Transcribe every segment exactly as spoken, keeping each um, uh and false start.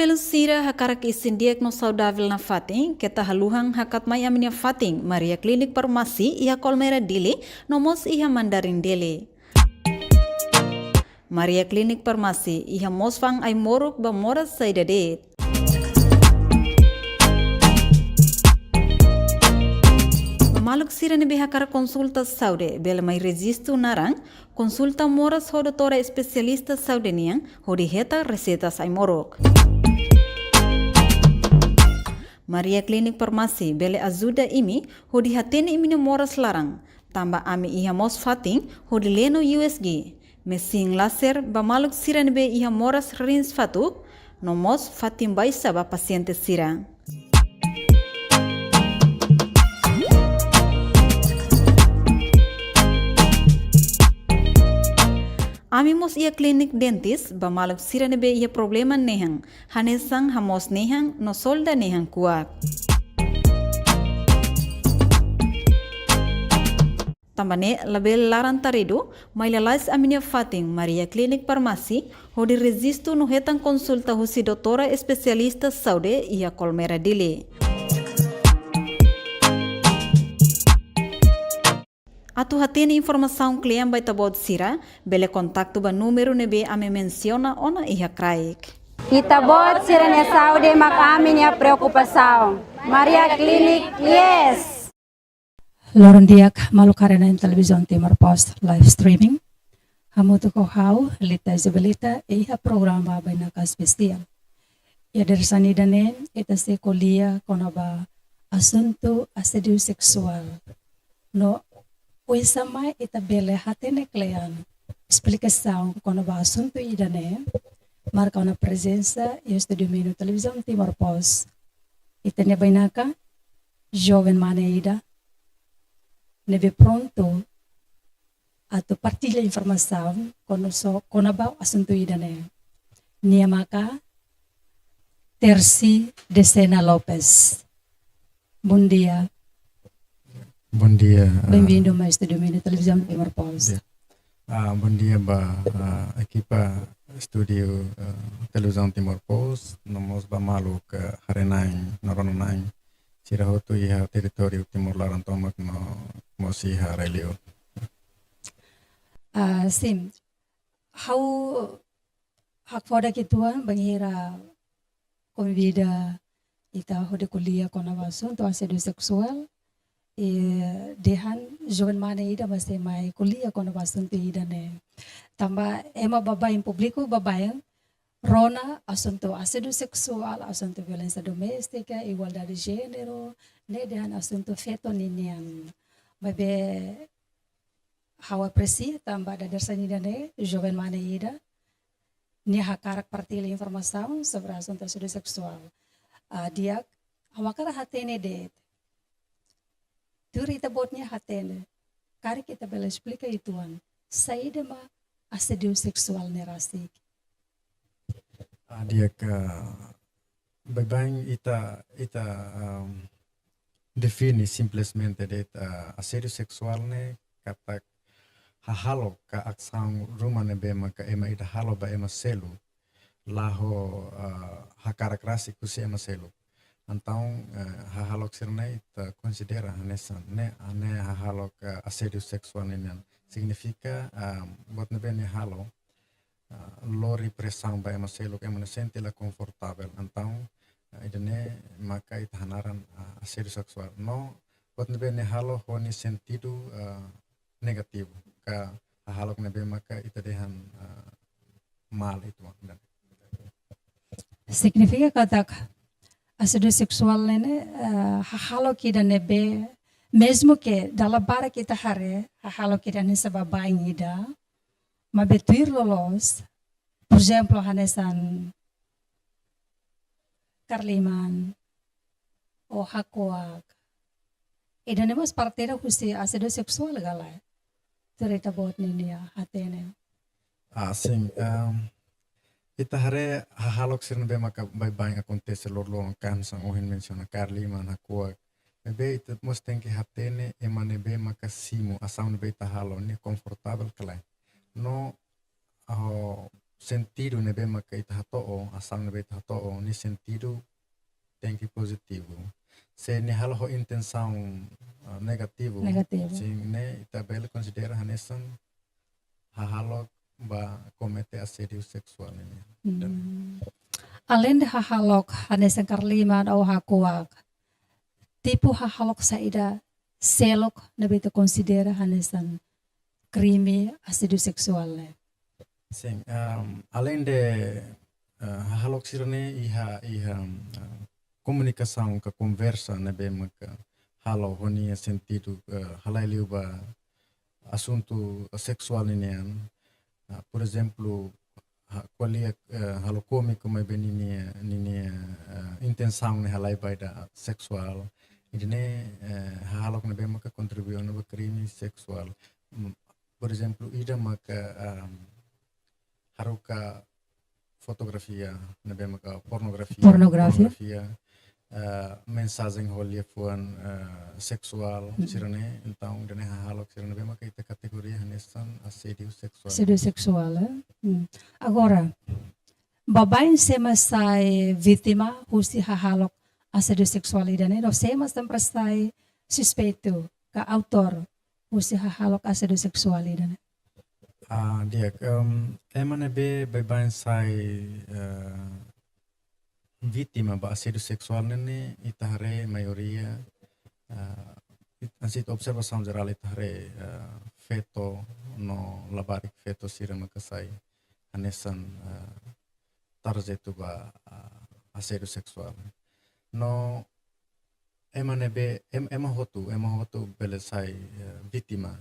Belun sira, hakarak isin di'ak no saudavel nafatin, keta haluha hakat mai ami-nia fatin Maria Clinic Farmasi iha Colmera Dili, no mós iha Mandarin Dili. Maria Clinic Farmasi iha mós fa'an ai-moruk ba moras saida de'it. Ba maluk sira ne'ebé hakarak konsulta saúde, bele mai rejistu naran, konsulta moras ho doutora espesialista saúde nian, hodi hetan reseitas ai-moruk. Maria Clinic Farmasi bele ajuda imi hodi hatene imi-nia moras laran, tanba ami iha mós fatin hodi lee no U S G, mesin laser ba maluk sira ne'ebé iha moras rins fatuk, no mós fatin baixa ba pasiente sira. Ami mós iha klinik dentis ba maluk sira ne'ebé iha problema nehan, hanesan hamoos nehan no solda nehan kuak. Tanba ne'e labele laran-taridu, mai lalais ami-nia fatin Maria Clinic Farmasi, hodi rejistu no hetan konsulta husi doutora espesialista saúde iha Colmera Dili. Atu hatene informasaun kle'an ba ita-boot sira, bele kontaktu ba númeru ne'ebé ami mensiona ona iha kraik. Ita-boot sira-nia saúde mak ami-nia preokupasaun. Maria Clinic, yes! Loron di'ak, maluk haree-na'in Televizaun Timor Post live streaming. Hamutuk ho ha'u, Lita Isabelita, iha programa Bainaka Espesiál. Iha dadeer-saan ida-ne'e, ita sei ko'alia kona-ba asuntu asédiu seksuál. No, oinsá mak ita bele hatene kle'an esplikasaun kona-ba asuntu ida-ne'e, marka ona prezensa iha estúdiu minu Televizaun Timor Post, ita-nia bainaka, joven mane ida, ne'ebé prontu atu partilla informasaun kona-, so-, kona-ba asuntu ida-ne'e. Nia maka Tersi Decena Lopes. Bondia. Bondia, ah. Bem-vindo mai estúdiu minu Televizaun Timor Post. Ya. Ah, bondia ba, ah, ekipa estúdiu, ah, Televizaun Timor Post, no mós ba maluk, ah, haree-na'in, no rona-na'in sira hotu iha territóriu Timor laran tomak no mós iha rai-liur. Ah, sin. Ha'u hakfodak uitoan bainhira konvida ita hodi ko'alia kona-ba asuntu asédiu seksuál. I dehan joven mane ida mak sei mai ko'alia kona-ba asuntu ida-ne'e. Tanba ema baibain, públiku baibain rona asuntu asédiu seksuál, asuntu violénsia doméstika, igualdade jéneru, ne'e dehan asuntu feto ninian. Maibé ha'u apresia tanba dadeer-saan ida-ne'e, joven mane ida, nia hakarak partilla informasaun sobre asuntu asédiu seksuál. Ah, di'ak, ha'u hakarak hatene de'it. Tuir ita-boot nia hatene, karik ita bele esplika uitoan, saida mak asédiu seksuál ne'e rasik. Ah, di'ak, baibain ita, ita, um, define simplesmente de'it, ah, asédiu seksuál ne'e katak hahalok ka asaun ruma ne'ebé maka ema ida halo ba ema seluk, la ho, ah, hakarak rasik husi ema seluk. Entaun, eh, hahalok sira-ne'e ita konsidera hanesan ne'e, ne'e hahalok, eh, asédiu seksuál nian. Signifika, ah, buat ne'ebé nia halo, ah, lori presaun ba ema seluk, ema ne'e sente la konfortavel. Entaun, ah, ida-ne'e maka ita hanaran, ah, asédiu seksuál. No buat ne'ebé nia halo ho nia sentidu, ah, negativu, ka hahalok ne'ebé maka ita dehan, ah, mal uitoan. Signifika katak asédiu seksuál ne'e, eh, hahalok ida ne'ebé, mezmu ke dala barak ita haree hahalok ida hanesan baibain ida, maibé tuir loloos, por ezemplu, hanesan kaer liman, ou hakuak. Ida-ne'e mós parte ida husi asédiu seksuál ka lae? Tuir ita-boot ninia hatene. Ah, sin, ehm, ita haree hahalok sira ne'ebé maka baibain akontese loron-loron, hanesan ohin mensiona kaer liman, hakuak. Maibé ita mós tenke hatene ema ne'ebé maka simu, asaun ne'ebé ita halo ne'e konfortavel ka lae. No, ah, sentidu ne'ebé maka ita hato'o, asaun ne'ebé ita hato'o, nia sentidu tenke pozitivu. Se nia halo ho intensaun, ah, negativu, Negativu. Sin, ne'e ita bele konsidera hanesan hahalok ba komete asédiu seksuál nian. Hmm. Alende hahalok hanesan karliman ou hakuak, tipu hahalok saida seluk ne'ebé ita konsidera hanesan krime asédiu seksuál ne'e? Sin, ehm, alende, eh, hahalok sira-ne'e iha, iha, eh, komunikasaun ka konversa ne'ebé maka halo ho nia sentidu, eh, halai liu ba asuntu seksuál ninian. Ah, por ezemplu, ha-, ko'alia, eh, halo kómiku maibé ninia, ninia, eh, intensaun ne'e halai ba ida seksuál. Ida-ne'e, eh, hahalok ne'ebé maka kontribui ona ba krime seksuál. Mm, por ezemplu, ida maka, ehm, haruka fotografia, ne'ebé maka pornografia, Pornografia. pornografia, eh, mensajen ho liafuan, eh, seksuál, Mm. sira-ne'e, entaun, ida-ne'e hahalok sira ne'ebé maka ita kategoria hanesan asédiu seksuál. Asédiu seksuál, eh? Hmm. Agora, baibain sé mak sai vítima husi hahalok asédiu seksuál ida-ne'e, no sé mak sempre sai suspeitu ka autór husi hahalok asédiu seksuál ida-ne'e? Ah, di'ak, em, ema ne'ebé baibain sai, eh, vítima ba asédiu seksuál ne'e, ita haree maioria, ah, it-, hanesan ita observasaun jerál ita haree, eh, feto no labarik feto sira maka sai hanesan, eh, tarjetu ba, eh, asédiu seksuál. No ema ne'ebé, em-, ema hotu, ema hotu bele sai, eh, vítima,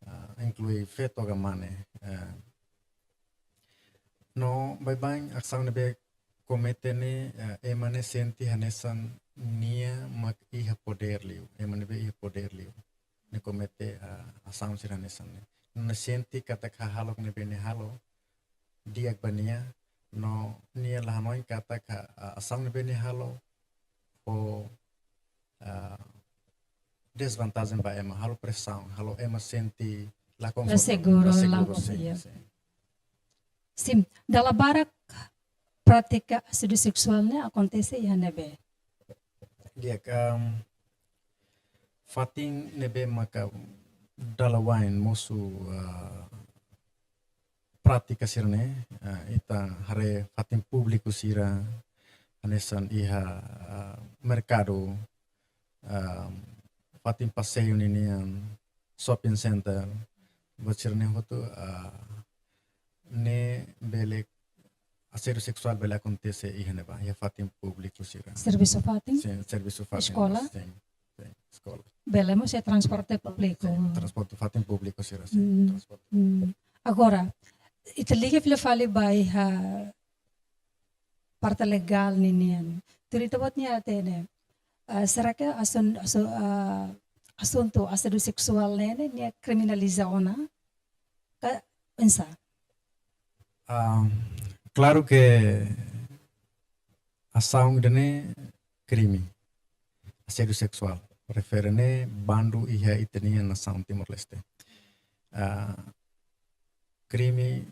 eh, inklui feto ka mane, eh. No baibain asaun ne'ebé komete ne'e, eh, ema ne'e sente hanesan nia mak iha podér liu, ema ne'ebé iha podér liu. Nia komete, eh, asaun sira hanesan ne'e. Nia sente katak hahalok ne'ebé nia halo di'ak ba nia, no nia la hanoin katak, eh, asaun ne'ebé nia halo ho, eh, dezvantajen ba ema, halo presaun, halo ema sente la La konforme, seguru, la la seguru, konf-, sin, iya. sin. Sin, dala barak prátika asédiu seksuál ne'e akontese iha ne'ebé? Di'ak, em, fatin ne'ebé maka dala wa'in mosu, eh, prátika sira-ne'e, eh, ita haree fatin públiku sira, hanesan iha, eh, merkadu, eh, fatin paseiu ninian, shopping center, buat sira-ne'e hotu, eh, ne'e bele, asédiu seksuál bele akontese iha ne'ebá, iha fatin públiku sira. Servisu fatin? Sin, servisu fatin. Eskola? Sin, sin, eskola. Bele mós iha transporte públiku? Sin, transporte fatin públiku sira, sin, Hmm, transporte. hmm. Agora, ita liga fila fali ba iha parte legál ninian. Tuir ita-boot nia hatene, eh, será que asun-, asu-, eh, asuntu asédiu seksuál ne'e, ne'e nia kriminaliza ona? Ka oinsá? Ah, klaru ke asaun ida-ne'e krime asédiu seksuál refere ne'e bandu iha ita-nia nasaun Timor-Leste. Ah, krime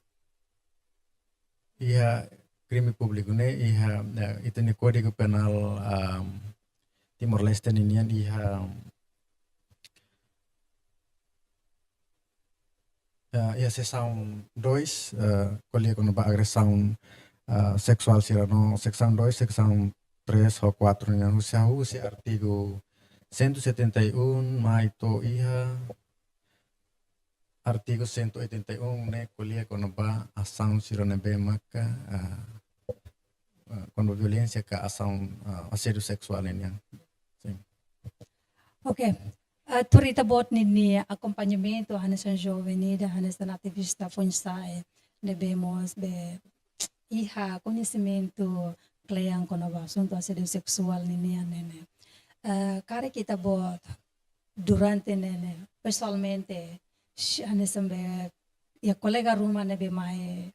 iha krime públiku ne'e iha, eh, ita-nia Kódigu Penál, ah, Timor-Leste ninian iha, eh, iha sesaun dois, eh, ko'alia kona-ba agresaun, eh, seksuál sira no sesaun dois, sesaun três ho quatro nian husi, husi artigu cento e setenta e um mai to'o iha artigu cento e oitenta e um ne'e ko'alia kona-ba asaun sira ne'ebé maka, ah, ah, kona-ba violénsia ka asaun, ah, asédiu seksuál nian. Sin. Oke. Ah, tuir ita-boot ninia akompañamentu hanesan joven ida, hanesan ativista foin-sa'e, ne'ebé mós be iha koñesimentu kle'an kona-ba asuntu asédiu seksuál ninian ne'e. Eh, karik ita-boot durante ne'e, pesoalmente, sh-, hanesan be, iha kolega ruma ne'ebé mai,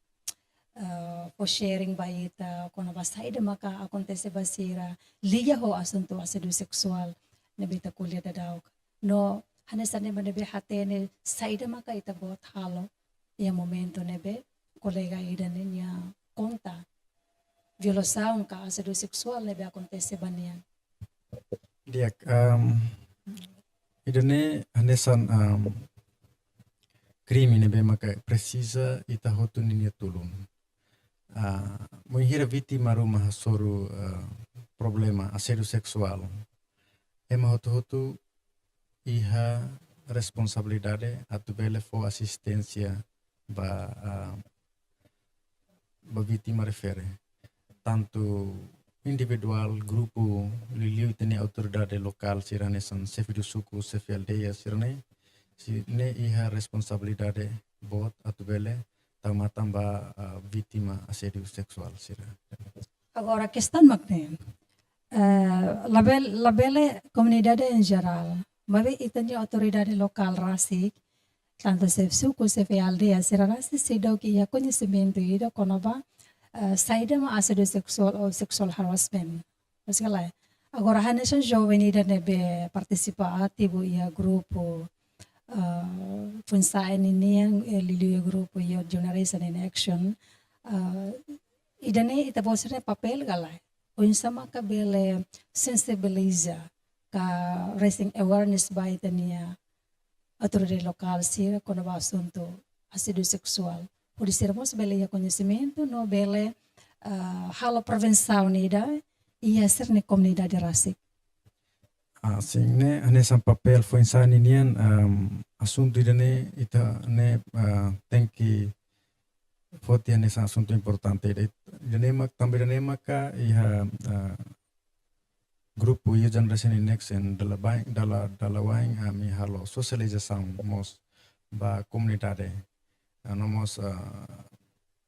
eh, fó sharing ba ita, kona-ba saida maka akontese ba sira, liga ho asuntu asédiu seksuál ne'ebé ita ko'alia daudaun. No, hanesan ne'e ema ne'ebé hatene saida maka ita-boot halo iha momentu ne'ebé kolega ida-ne'e nia konta violasaun ka asédiu seksuál ne'ebé akontese ba nia. Di'ak, um, ida-ne'e hanesan, um, krime ne'ebé maka presiza ita hotu ninia tulun. Ah, bainhira vítima ruma hasoru, ah, problema asédiu seksuál, ema hotu-hotu iha responsabilidade atu bele fó asisténsia ba, ah, ba vítima refere. Tantu individuál, grupu, liuliu ita-nia autoridade lokál sira hanesan xefe suku, xefe aldeia sira-ne'e, sira-ne'e iha responsabilidade boot atu bele tau matan ba, ah, vítima asédiu seksuál sira. Agora, kestaun mak ne'e, eh, label-, labele komunidade em geral, maibé ita-nia autoridade lokál rasik, tantu xefe suku, xefe aldeia, sira rasik seidauk iha koñesimentu ida kona-ba, eh, saida mak asédiu seksuál ou sexual harassment. Maibé agora hanesan joven ida ne'ebé partisipa ativu iha grupu, ah, foin-sa'e ninian, eh, liuliu iha grupu Youth Generation in Action. Ah, ida-ne'e ita-boot sira-nia papél ka lae? Oinsá maka bele sensibiliza ka raising awareness ba ita-nia autoridade lokál sira kona-ba asuntu asédiu seksuál. Hodi sira mós bele iha koñesimentu no bele, ah, halo prevensaun ida iha sira-nia komunidade rasik. Ah, sin, ne'e hanesan papél foin-sa'e ninian, um, asuntu ida-ne'e ita-nia, ah, tenke foti hanesan asuntu importante ida. Ida-ne'e mak, tanba ida-ne'e maka iha, ah, grupu Youth Generation in Action dala bain, dala, dala bain ami halo sosializasaun mós ba komunidade. Ah, no mós, ah,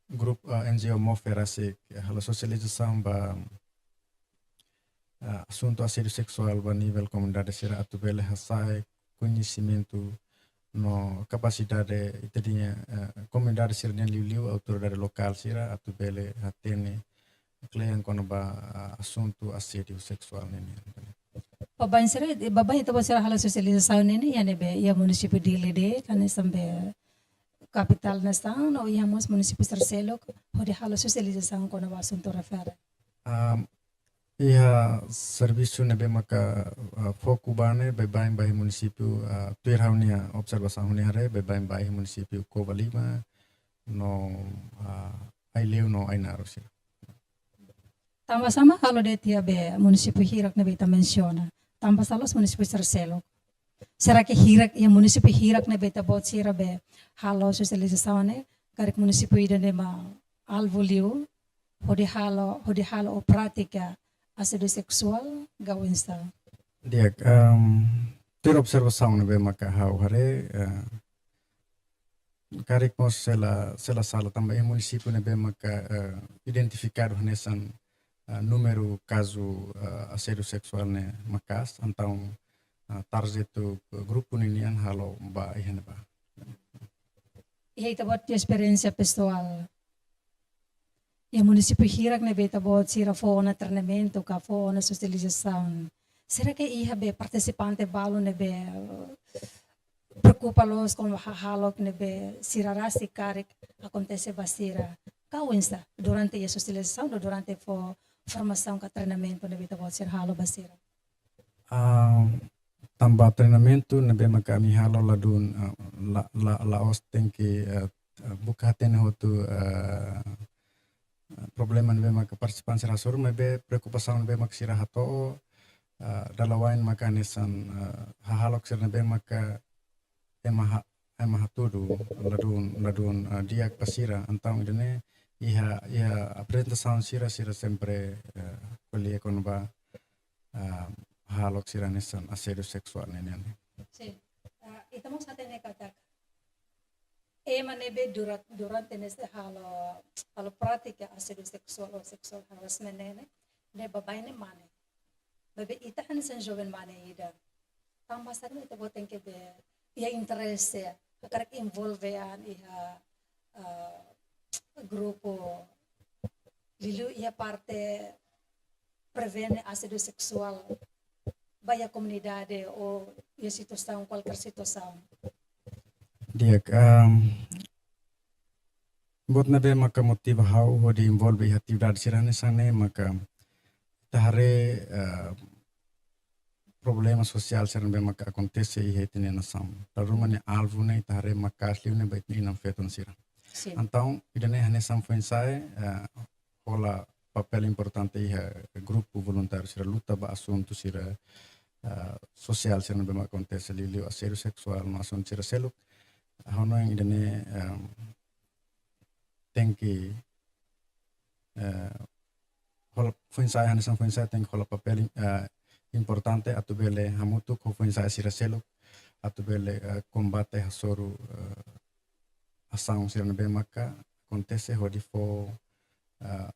grupu, ah, N G O MOFE rasik halo sosializasaun ba, ah, asuntu asédiu seksuál ba nivel komunidade sira atu bele hasa'e koñesimentu no kapasidade ita-nia, ah, komunidade sira-nian liuliu autoridade lokál sira atu bele hatene kle'an kona-ba, ah, asuntu asédiu seksuál ne'e nian. Baibain sira, baibain ita-boot sira halo sosializasaun ne'e iha ne'ebé, iha munisípiu Dili de'it, hanesan be kapitál nasaun, no iha mós munisípiu sira seluk, hodi halo sosializasaun kona-ba asuntu refere. Ah, iha servisu ne'ebé maka, ah, foku ba ne'e, baibain ba iha munisípiu, ah, tuir ha'u-nia observasaun ha'u-nia haree, baibain ba iha munisípiu Covalima, no, ah, Aileu no Ainaro sira. Tanba sá mak halo de'it iha be munisípiu hirak ne'ebé ita mensiona? Tanba sá la'ós munisípiu sira seluk? Será ke hirak, iha munisípiu hirak ne'ebé ita-boot sira be halo sosializasaun ne'e, karik munisípiu ida-ne'e mak alvu liu, hodi halo, hodi halo ou pratika asédiu seksuál ka oinsá? Di'ak, em, tuir observasaun ne'ebé maka ha'u haree, eh, karik mós sei la, sei la sala tanba iha munisípiu ne'ebé maka, eh, identifikadu hanesan, eh, númeru kazu, eh, asédiu seksuál ne'e maka'as, entaun, eh, target, eh, grupu ninian halo ba iha ne'ebá. Iha ita-boot esperiénsia pesoál, iha munisípiu hirak ne'ebé ita-boot sira fó ona treinamentu ka fó ona sosializasaun, será ke iha be partisipante balu ne'ebé, eh, preokupa loos ho hahalok ne'ebé sira rasik karik akontese ba sira? Ka oinsá durante iha sosializasaun ou durante fó formasaun ka treinamentu ne'ebé ita-boot sira halo ba sira? Ah, tanba treinamentu ne'ebé maka ami halo ladún, ah, la, la, la'ós tenke, ah, ah, buka hatene hotu, ah, ah, problema ne'ebé maka partisipante sira hasoru, maibé preokupasaun ne'ebé maka sira hato'o, ah, dala bain maka hanesan, ah, hahalok sira ne'ebé maka ema ha-, ema hatudu ladún, ladún, ah, di'ak ba sira, entaun ida-ne'e iha, iha aprezentasaun sira, sira sempre, eh, ko'alia kona-ba, ah, hahalok sira hanesan asédiu seksuál ne'e nian. Sin. Ah, ita mós hatene katak ema ne'ebé dura-, durante ne'e halo, halo pratika asédiu seksuál ou sexual harassment ne'e, ne'e baibain ne'e mane. Maibé ita hanesan joven mane ida, tanba sá mak ita-boot tenke be iha interese, hakarak envolve an iha, ah, grupu, liuliu iha parte prevene asédiu seksuál ba iha komunidade ou iha situasaun, kualkér situasaun? Di'ak, em, Buat ne'ebé maka motiva ha'u hodi envolve iha atividade sira hanesan ne'e maka ita haree, eh, problema sosiál sira ne'ebé maka akontese iha ita-nia nasaun. Dala ruma nia alvu ne'e ita haree maka'as liu ne'e ba ita-nia inan-feton sira. Sin. Entaun, ida-ne'e hanesan foin-sa'e, eh, hola papél importante iha grupu voluntáriu sira luta ba asuntu sira, eh, sosiál sira ne'ebé maka akontese liuliu asédiu seksuál no asuntu sira seluk. Ha'u hanoin ida-ne'e, eh, tenke, eh, hola foin-sa'e, hanesan foin-sa'e tenke hola papél, eh, importante atu bele hamutuk ho foin-sa'e sira seluk, atu bele, eh, kombate hasoru, eh, asaun sira ne'ebé maka akontese hodi fó, eh,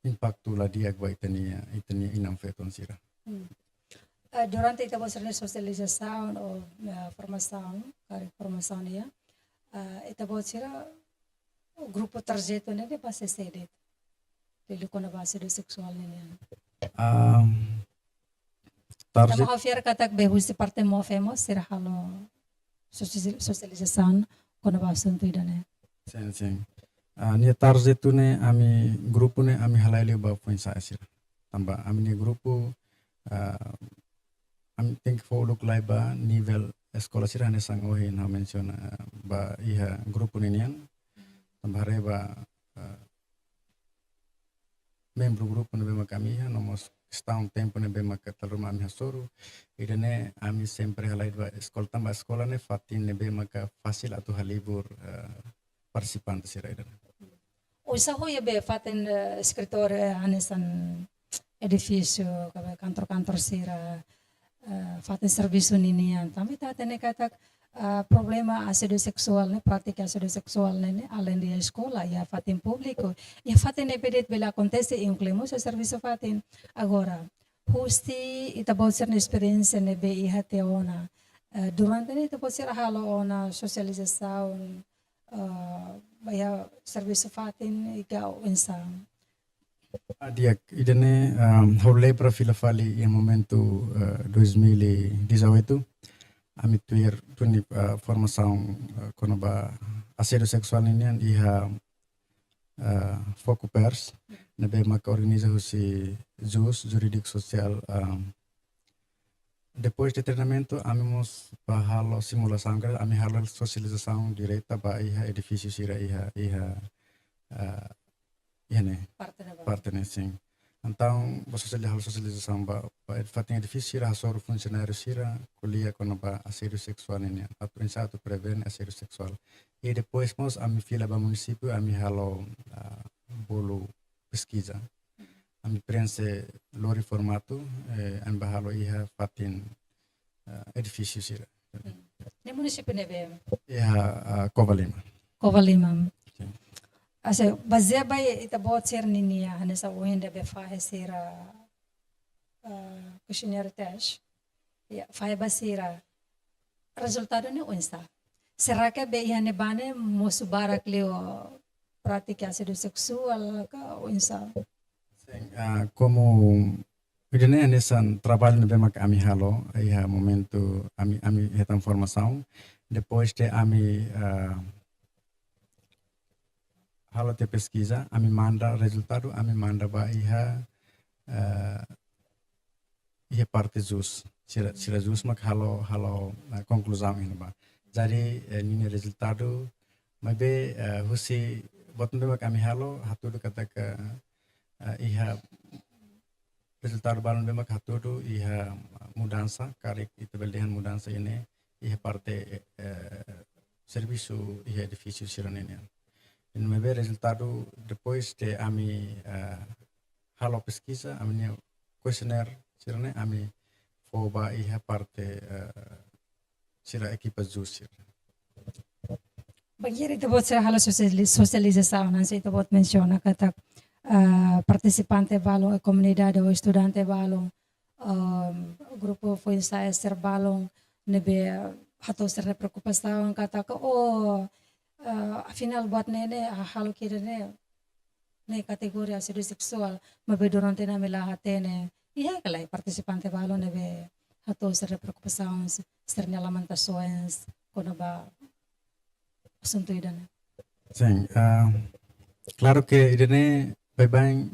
impaktu la di'ak ba ita-nia, ita-nia inan-feton sira. Hmm. Eh, durante ita-boot sira-nia sosializasaun ou, eh, formasaun, karik formasaun nian, eh, ita-boot sira grupu tarjetu ne'e ba sé de'it? Liuliu kona-ba asédiu seksuál ne'e nian. Ahm, tarjet- Tanba ha'u fiar katak be husi parte MOVE mós sira halo sosial-, sosializasaun kona-ba asuntu ida-ne'e. Sin, sin. Ah, nia tarjetu ne'e ami grupu ne'e ami halai liu ba foin-sa'e sira. Tanba ami-nia grupu, ah, ami tenke fó uluk lai ba nivel eskola sira hanesan ohin ha'u mensiona, ah, ba iha grupu ne'e nian. Tanba haree ba, ah, membru grupu ne'ebé maka ami iha, no mós kestaun tempu ne'ebé maka dala ruma ami hasoru. Ida-ne'e ami sempre halai ba eskola, tanba eskola ne'e fatin ne'ebé maka fasil atu halibur, eh, partisipante sira ida-ne'e. Oinsá ho iha be fatin, eh, eskritóriu, eh, hanesan edifísiu, ka be kantor-kantor sira, eh, fatin servisu ninian. Tanba ita hatene katak, eh, problema asédiu seksuál ne'e, prátika asédiu seksuál ne'e, ne'e, aleinde eskola, iha fatin públiku, iha fatin ne'ebé de'it bele akontese, inklui mós servisu fatin. Agora, husi ita-boot sira-nia esperiénsia ne'ebé iha tiha ona, eh, durante ne'e ita-boot sira halo ona sosializasaun, eh, ba iha servisu fatin ka oinsá? Ah, di'ak, ida-ne'e, ah, ha'u lembra fila fali iha momentu, ah, dois mil e dezoito, ami tuir tuni, ah, formasaun, ah, kona-ba asédiu seksuál ninian iha, ah, Fokupers, ne'ebé maka organiza husi JUS, Jurídiku Sosiál, ah, depois de treinamentu, ami mós ba halo simulasaun, ka ami halo sosializasaun direta ba iha edifísiu sira iha, iha, ah, iha ne'e. Parte ne'ebá. Parte ne'e, sin. Entaun, ba sosial-, halo sosializasaun ba, ba fatin edifísiu sira, hasoru funsionáriu sira, ko'alia kona-ba asédiu seksuál ninian. Atu oinsá atu prevene asédiu seksuál. I depois mós ami fila ba munisípiu, ami halo, ah, bolu peskiza. Ami prenxe lori formatu, eh, ami ba halo iha fatin, ah, edifísiu sira. Hmm. Ne'e munisípiu ne'ebé? Iha, ah, Covalima. Covalima. Sin. Hanesan, bazeia ba ita-boot sira-ninia, hanesan ohin ne'ebé fahe sira, ah, questionnaire test. Ya, fahe ba sira. Rezultadu ne'e oinsá? Será ke be iha ne'ebá ne'e mosu barak liu prátika asédiu seksuál ka oinsá? Sin, ah, komu ida-ne'e hanesan traballu ne'ebé maka ami halo, iha momentu ami, ami hetan formasaun, depois de ami, ah, halo tiha peskiza, ami manda rezultadu, ami manda ba iha, ah, iha parte JUS. Sira, sira JUS mak halo, halo, eh, konkluzaun iha ne'ebá. Jadi, eh, ninia rezultadu, maibé, eh, husi buat ne'ebé mak ami halo, hatudu katak, eh, iha rezultadu balun ne'ebé mak hatudu iha mudansa, karik ita bele dehan mudansa iha ne'e, iha parte, eh, servisu iha edifísiu sira-ne'e nian. Maibé rezultadu depois de ami, eh, halo peskiza, ami-nia questionnaire sira-ne'e, ami fó ba iha parte, eh, sira ekipa JUS sira. Bainhira ita-boot sira halo sosiali-, sosializasaun, hanesan ita-boot mensiona katak, ah, partisipante balun, eh, komunidade ou estudante balun, ehm, grupu foin-sa'e sira balun ne'ebé hato'o sira-nia preokupasaun katak, oh, eh, afinál buat ne'e ne'e, ah, halo kira ne'e, ne'e kategoria asédiu seksuál, maibé durante ne'e ami la hatene. Iha ka lae partisipante balun ne'ebé hato'o sira-nia preokupasaun, sira-nia lamentasoens kona-ba asuntu ida-ne'e? Sin, ah, klaru ke ida-ne'e baibain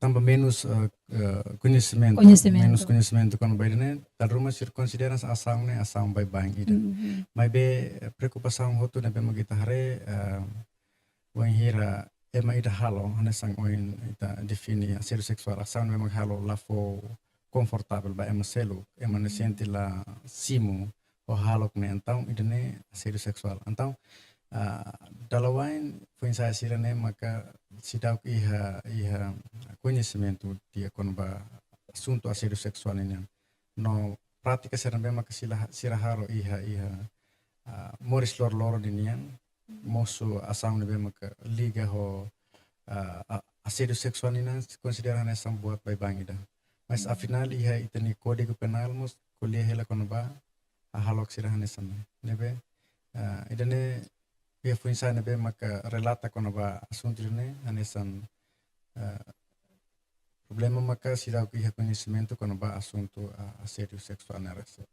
tanba menus, ah, ah, koñesimentu, Koñesimentu. menus koñesimentu kona-ba ida-ne'e, dala ruma sira konsidera asaun ne'e asaun baibain ida. Mhm. Maibé, eh, preokupasaun hotu ne'ebé mak ita haree, ah, wainhira ema ida halo, hanesan ohin ita define asédiu seksuál, asaun ne'ebé mak halo la fó konfortavel ba ema seluk, ema ne'e sente la simu ho hahalok ne'e, entaun ida-ne'e asédiu seksuál. Entaun, ah, dala wa'in foin-sa'e sira ne'e maka seidauk iha, iha koñesimentu di'ak kona-ba asuntu asédiu seksuál nian. No prátika sira ne'ebé maka sila, sira halo iha, iha, ah, moris loroloron ninian, mosu asaun ne'ebé maka liga ho, ah, a-, asédiu seksuál nian konsidera hanesan buat baibain ida. Mas afinál iha ita-nia Kódigu Penál mós ko'alia hela kona-ba hahalok sira hanesan ne'e. Ne'ebé, ah, ida-ne'e iha foin-sa'e ne'ebé maka relata kona-ba asuntu ne'e hanesan, ah, problema maka seidauk iha koñesimentu kona-ba asuntu, ah, asédiu seksuál ne'e rasik.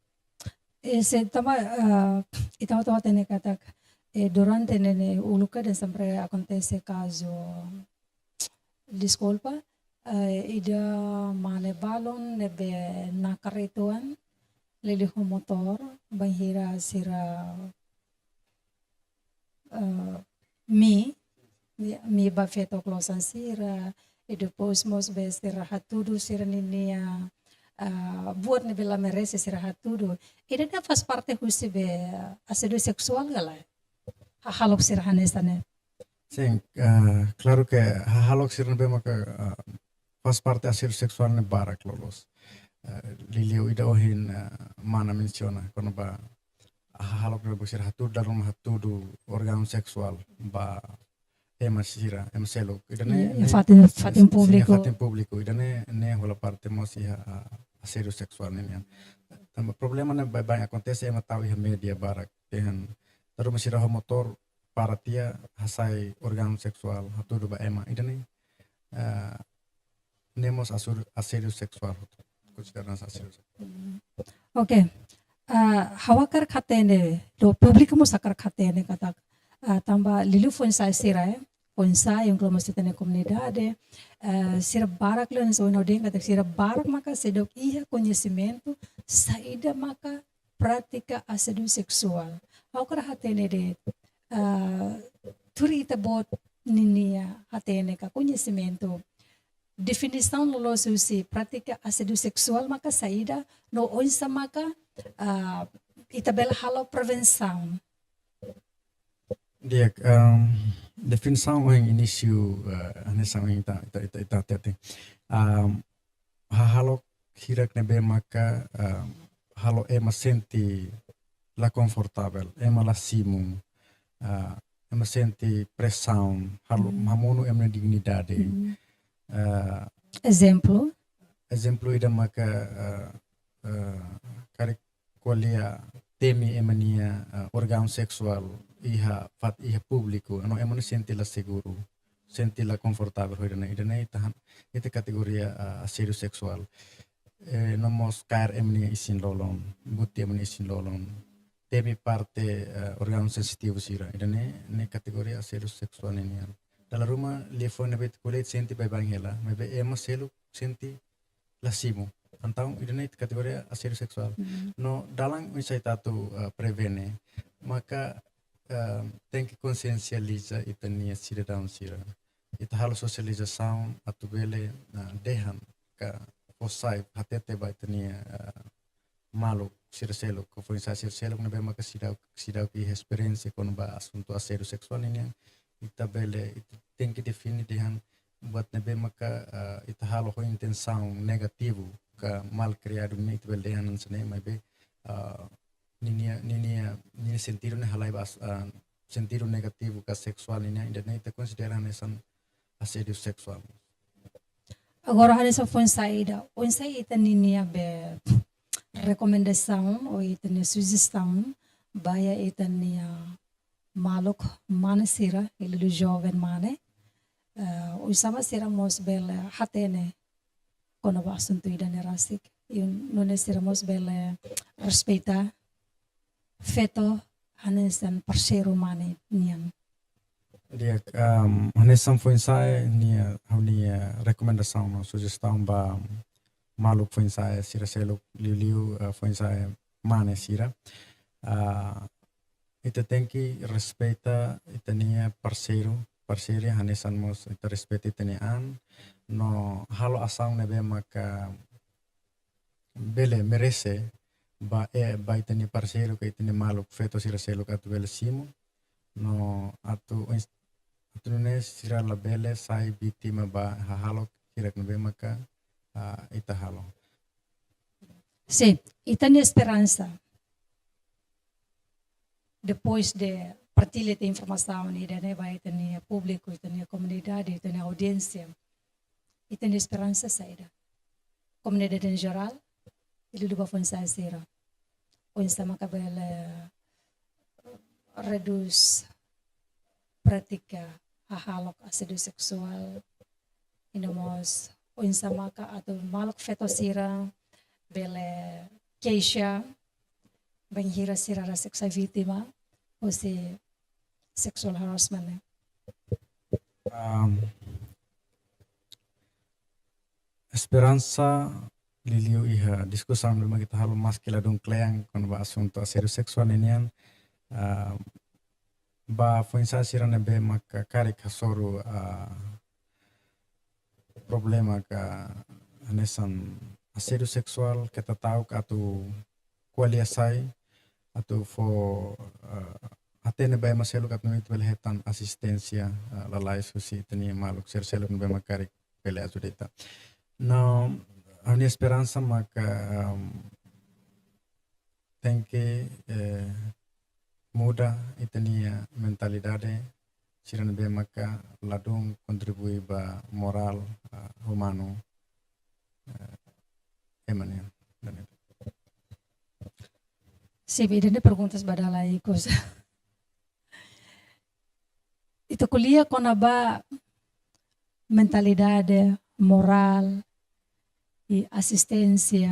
Eh, se tama, ah, ita hotu hatene katak, eh, durante ne'e, ne'e uluk ida sempre akontese kazu, deskulpa, eh, ida mane balun ne'ebé nakar uitoan, liuliu ho motór, bainhira sira, eh, mii, mii, mii ba feto klosan sira, i depois mós be sira hatudu sira ninia, ah, buat ne'ebé la merese sira hatudu. Ida-ne'e faz parte husi be asédiu seksuál ka lae? Hahalok sira hanesan ne'e. Sin, ah, klaru ke hahalok sira ne'ebé maka, ah, faz parte asédiu seksuál ne'e barak loloos. Ah, liuliu ida ohin, ah, mana mensiona kona-ba hahalok ne'ebé sira hatudu, dala ruma hatudu órgaun seksuál ba ema sira, ema seluk. Ida-ne'e, Iha, iha ne'e, fatin, fatin iha públiku. fatin públiku. Ida-ne'e, ne'e hola parte mós iha, ah, asédiu seksuál ne'e nian. Tanba problema ne'e baibain akontese ema tau iha média barak. Dehan, dala ruma sira ho motór para tiha hasai órgaun seksuál, hatudu ba ema. Ida-ne'e, ah, ne'e mós asur-, asédiu seksuál. Konsidera asédiu seksuál. Oke. Ah, ha'u hakarak hatene, no públiku mós hakarak hatene katak, ah, tanba liuliu foin-sa'e sira, eh. Foin-sa'e, inkluzive mós ita-nia komunidade, eh, sira barak liu, so no den katak sira barak maka seidauk iha koñesimentu saida maka prátika asédiu seksuál. Ha'u hakarak hatene de'it, ah, tuir ita-boot ninia hatene ka koñesimentu, definisaun loloos husi prátika asédiu seksuál maka saida, no oinsá maka, ah, ita bele halo prevensaun. Di'ak, ehm, definisaun ohin inísiu, eh, hanesan ohin ita, ita, ita, ita hatete. Ehm, hahalok hirak ne'ebé maka, ehm, halo ema sente la konfortavel, ema la simu, ah, ema sente presaun, halo, Hmm. hamonu ema nia dignidade. Hmm. Ah, Ezemplu? Ezemplu ida maka, ah, ah, karik ko'alia temi ema nia, ah, órgaun seksuál iha fat-, iha públiku, no ema ne'e sente la seguru, sente la konfortavel ho ida-ne'e, ida-ne'e ita han, ita kategoria, ah, asédiu seksuál. Eh, no mós kaer ema nia isin-lolon, buti ema nia isin-lolon, temi parte, eh, órgaun sensitivu sira, ida-ne'e, ne'e kategoria asédiu seksuál ne'e nian. Dala ruma, liafuan ne'ebé ita ko'alia sente baibain hela, maibé ema seluk sente la simu. Entaun, ida-ne'e kategoria asédiu seksuál. Hmm. No dalan oinsá ita atu, ah, prevene, maka, ah, tenke konsiensializa ita-nia sidadaun sira. Ita halo sosializasaun atu bele, ah, dehan ka fó sai hatete ba ita-nia, ah, maluk sira seluk, ka foin-sa'e sira seluk ne'ebé maka seidauk, seidauk iha esperiénsia kona-ba asuntu asédiu seksuál nian, ita bele, ita tenke define dehan buat ne'ebé maka, ah, ita halo ho intensaun negativu ka mal-kriadu ne'e, ita bele dehan hanesan ne'e, maibé, ah, ninia, ninia, ninia sentidu ne'e halai ba as-, ah, sentidu negativu ka seksuál nian, ida-ne'e ita konsidera hanesan asédiu seksuál. Agora, hanesan foin-sa'e ida, oinsá ita ninia be rekomendasaun ou ita-nia sujestaun ba iha ita-nia maluk mane sira, liuliu joven mane, eh, oinsá mak sira mós bele hatene kona-ba asuntu ida-ne'e rasik, i nune'e sira mós bele respeita feto hanesan parseiru mane nian. Di'ak, um, hanesan foin-sa'e nia, ha'u-nia rekomendasaun no sujestaun ba maluk foin-sa'e sira seluk, liuliu, uh, foin-sa'e mane sira. Uh, ita tenke respeita ita-nia parseiru, parseira, hanesan mós ita respeita ita-nia an, no halo asaun ne'ebé maka bele merese ba, eh, ba ita-nia parseiru ka ita-nia maluk feto sira seluk atu bele simu, no atu ins-, atu nune'e sira labele sai vítima ba hahalok sira ne'ebé maka, ah, ita halo. Sin, ita-nia esperansa. Depois de partilla ita-nia informasaun ida-ne'e ba ita-nia públiku, ita-nia komunidade, ita-nia audiénsia, ita-nia esperansa saida? Komunidade em geral, liuliu ba foin-sa'e sira. Oinsá maka bele redús prátika hahalok asédiu seksuál, i no mós oinsá maka atu maluk feto sira bele keixa bainhira sira rasik sai vítima husi sexual harassment ne'e. Um, esperansa liuliu iha diskusaun ne'ebé ita halo maski ladún kle'an kona-ba asuntu asédiu seksuál ninian, ah, ba foin-sa'e sira ne'ebé maka karik hasoru, ah, problema ka hanesan asédiu seksuál keta ta'uk atu ko'alia sai, atu fó, ah, hatene ba ema seluk atu nune'e ita bele hetan asisténsia, ah, lalais husi ita-nia maluk sira seluk ne'ebé maka karik bele ajuda ita. No, ha'u-nia esperansa maka, um, tenke, eh, muda ita-nia mentalidade sira ne'ebé maka ladún kontribui ba morál, ah, umanu, eh, ema nian. Sin, ida-ne'e perguntas ba dala ikus. Ita ko'alia kona-ba mentalidade, morál, i asisténsia.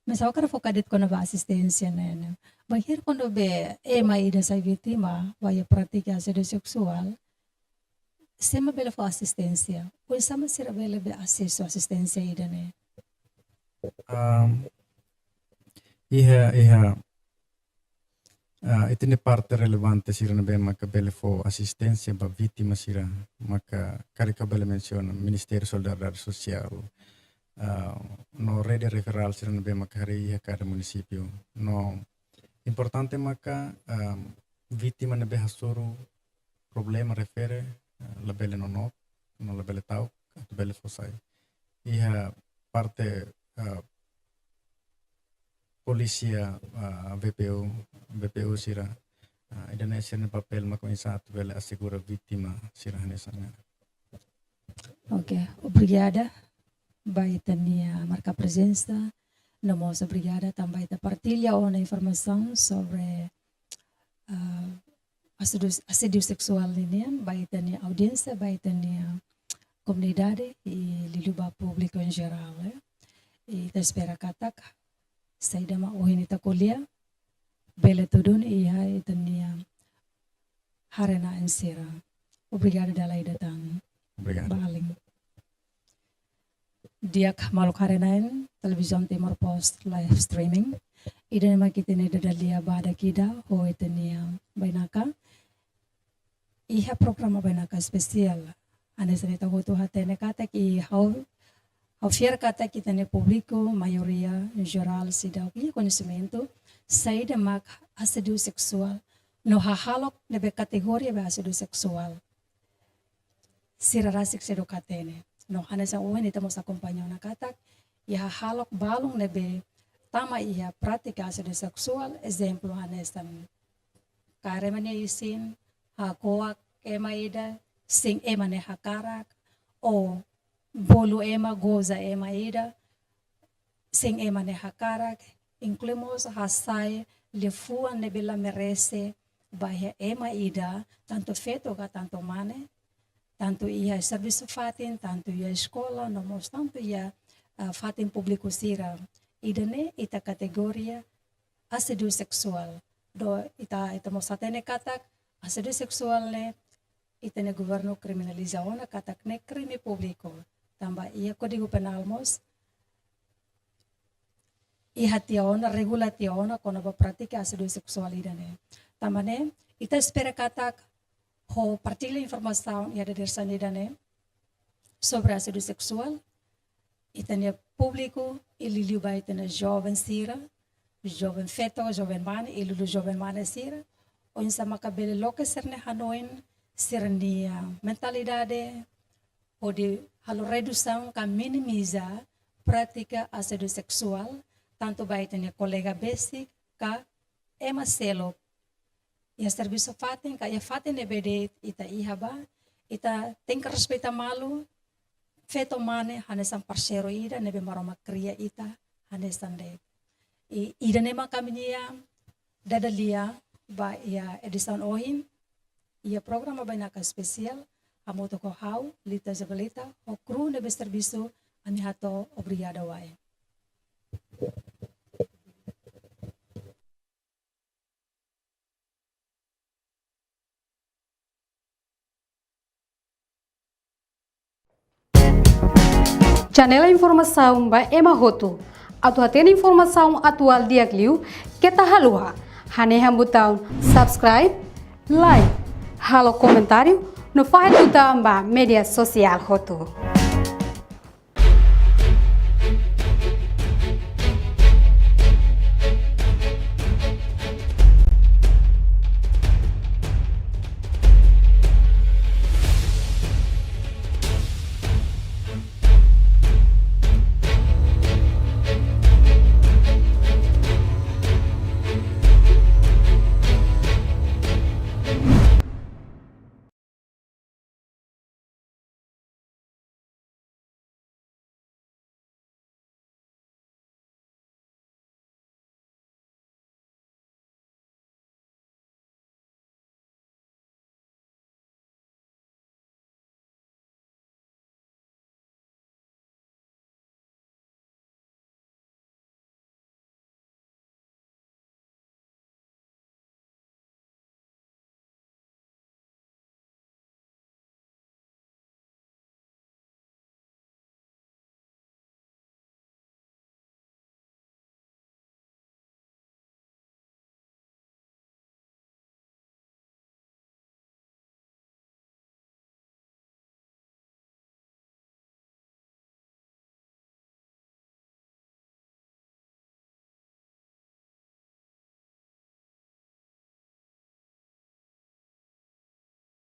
Mas ha'u hakarak foka de'it kona-ba asisténsia ne'e, ne'e. Bainhira kuandu be ema ida sai vítima ba iha prátika asédiu seksuál, sé mak bele fó asisténsia? Oinsá mak sira bele be asesu asisténsia ida-ne'e? Um, iha, iha ah, ita-nia parte relevante sira ne'ebé maka bele fó asisténsia ba vítima sira, maka karik ha'u bele mensiona Ministériu Solidariedade Sosiál, ah, no rede referál sira ne'ebé maka harii iha kada munisípiu. No importante maka, ah, vítima ne'ebé hasoru problema refere, ah, labele nonook, no labele ta'uk atu bele fó sai. Iha parte, ah, polísia, ah, V P U, V P U sira, ah, ida-ne'e sira-nia papél maka oinsá atu bele asegura vítima sira hanesan ne'e. Oke, obrigada ba ita-nia marka prezensa, no mós obrigada tanba ita partilla ona informasaun sobre, ah, asédiu, asédiu seksuál ninian ba ita-nia audiénsia, ba ita-nia komunidade, i liuliu ba públiku em geral, eh. I ita espera katak saida mak ohin ita ko'alia bele tun duni iha ita-nia haree-na'in sira. Obrigada dala ida tan. Obrigadu. Ba alin. Di'ak maluk haree-na'in Televizaun Timor Post live streaming. Ida-ne'e mak ita-nia dada lia badak ida ho ita-nia bainaka iha programa bainaka espesiál. Hanesan ita hotu hatene katak, i ha'u, ha'u fiar katak ita-nia públiku maioria jerál seidauk iha koñesimentu saida mak asédiu seksuál no hahalok ne'ebé kategoria ba asédiu seksuál. Sira rasik seidauk hatene. No hanesan ohin ita mós akompaña ona katak, iha hahalok balun ne'ebé tama iha prátika asédiu seksuál, ezemplu hanesan kaer ema nia isin, hako'ak ema ida sein ema nia hakarak, ou bolu ema, goza ema ida sein ema nia hakarak, inklui mós hasa'e liafuan ne'ebé la merese ba iha ema ida, tantu feto ka tantu mane, tantu iha servisu fatin, tantu iha eskola, no mós tantu iha, ah, fatin públiku sira. Ida-ne'e ita kategoria asédiu seksuál. No ita, ita mós hatene katak asédiu seksuál ne'e ita-nia governu kriminaliza ona katak ne'e krime públiku. Tanba iha Kódigu Penál mós iha tiha ona, regula tiha ona kona-ba prátika asédiu seksuál ida-ne'e. Tanba ne'e, ita espera katak ho partilla informasaun iha dadeer-saan ida-ne'e sobre asédiu seksuál, ita-nia públiku, i liuliu ba ita-nia joven sira, joven feto, joven mane, i liuliu joven mane sira, oinsá maka bele loke sira-nia hanoin, sira-nia mentalidade, hodi halo redusaun ka minimiza prátika asédiu seksuál, tantu ba ita-nia kolega besik ka ema seluk. Iha servisu fatin ka iha fatin ne'ebé de'it ita iha ba, ita tenke respeita malu feto mane hanesan parseiru ida ne'ebé Maromak kria ita hanesan de'it. I, ida-ne'e mak ami-nia dada-lia ba iha edisaun ohin, iha programa Bainaka Espesiál, hamutuk ho ha'u, Lita Isabelita, ho kru ne'ebé servisu, ami hato'o obrigada wa'in. Janela informasaun ba ema hotu. Atu hatene informasaun atuál di'ak liu, keta haluha hanehan butaun subscribe, like, halo komentáriu, no fahe tutan ba média sosiál hotu.